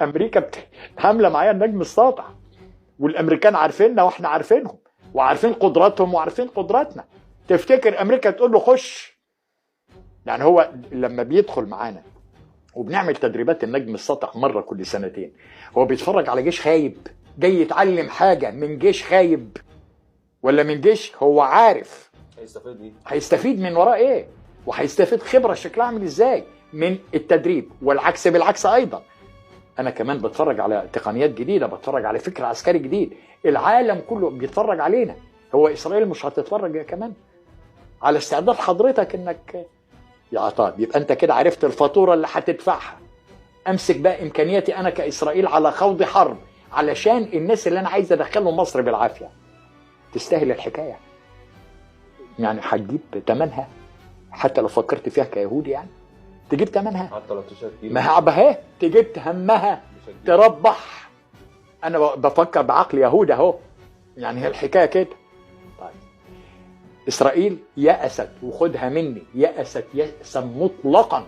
امريكا عامله معايا النجم الساطع، والامريكان عارفيننا واحنا عارفينهم وعارفين قدراتهم وعارفين قدراتنا. تفتكر امريكا تقول له خش؟ يعني هو لما بيدخل معانا وبنعمل تدريبات النجم الساطع مرة كل سنتين، هو بيتفرج على جيش خايب جاي يتعلم حاجة من جيش خايب ولا من جيش هو عارف هيستفيد ايه؟ هيستفيد من وراه ايه؟ وهيستفيد خبره شكلها عامل ازاي من التدريب. والعكس بالعكس ايضا، انا كمان بتفرج على تقنيات جديدة، بتفرج على فكر عسكري جديد، العالم كله بيتفرج علينا. هو اسرائيل مش هتتفرج كمان على استعداد حضرتك انك يا طيب يبقى انت كده عرفت الفاتورة اللي هتدفعها. امسك بقى امكانياتي انا كاسرائيل على خوض حرب علشان الناس اللي انا عايز ادخلهم مصر بالعافية. تستاهل الحكاية يعني، هتجيب ثمنها حتى لو فكرت فيها كيهودي يعني تجيب ثمنها حتى لو تشتري ما هي تجيب همها تربح. انا بفكر بعقل يهود اهو، يعني هي الحكاية كده. طيب اسرائيل يأست، وخدها مني، يأست يأسا مطلقا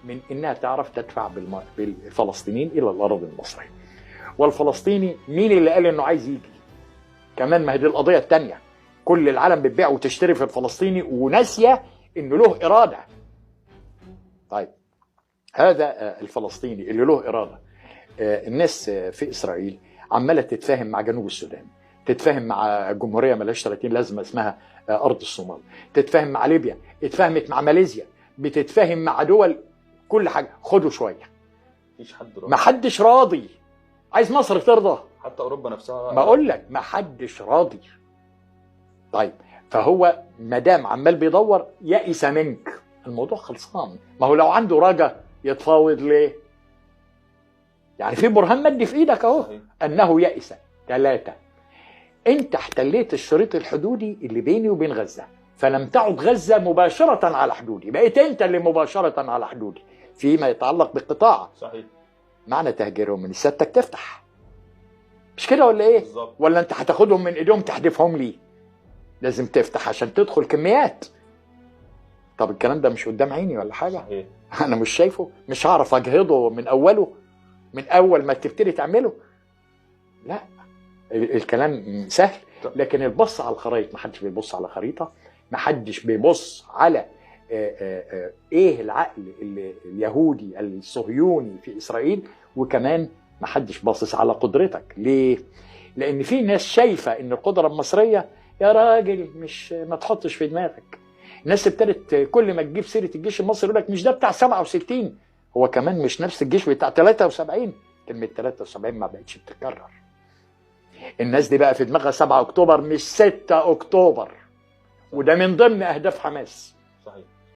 من انها تعرف تدفع بالفلسطينيين الى الارض المصرية. والفلسطيني مين اللي قال انه عايز يجي؟ كمان ما هي دي القضية الثانية، كل العالم بتبيع وتشتري في الفلسطيني وناسيه انه له اراده. طيب هذا الفلسطيني اللي له اراده، الناس في اسرائيل عماله تتفاهم مع جنوب السودان، تتفاهم مع جمهورية مالهاش 30 لازمه اسمها ارض الصومال، تتفاهم مع ليبيا، اتفاهمت مع ماليزيا، بتتفاهم مع دول، كل حاجة. خدوا شوية، مفيش حد راضي، ما حدش راضي. عايز مصر ترضى؟ حتى اوروبا نفسها ما اقول لك ما حدش راضي. طيب فهو ما دام عمال بيدور يئس منك، الموضوع خلصان. ما هو لو عنده رجا يتفاوض ليه؟ يعني في برهان مادي في ايدك اهو انه يئس. 3، انت احتليت الشريط الحدودي اللي بيني وبين غزة، فلم تعد غزة مباشرة على حدودي، بقيت انت اللي مباشرة على حدودي فيما يتعلق بالقطاع. صحيح. معنى تهجيرهم من سيادتك تفتح، مش كده ولا ايه؟ بالظبط. ولا انت هتاخدهم من ايديهم تحدفهم لي؟ لازم تفتح عشان تدخل كميات. طب الكلام ده مش قدام عيني ولا حاجة؟ صحيح. انا مش شايفه، مش هعرف اجهضه من اوله، من اول ما تبتدي تعمله. لا الكلام سهل، لكن البص على الخرائط، ما حدش بيبص على خريطة، ما حدش بيبص على ايه العقل اليهودي الصهيوني في اسرائيل، وكمان ما حدش باصص على قدرتك. ليه؟ لان في ناس شايفه ان القدرة المصرية يا راجل مش ما تحطش في دماغك. الناس ابتدت كل ما تجيب سيره الجيش المصري يقول لك مش ده بتاع 67، هو كمان مش نفس الجيش بتاع 73. كلمة 73 ما بقتش بتتكرر. الناس دي بقى في دماغها 7 اكتوبر مش 6 اكتوبر، وده من ضمن اهداف حماس. صحيح.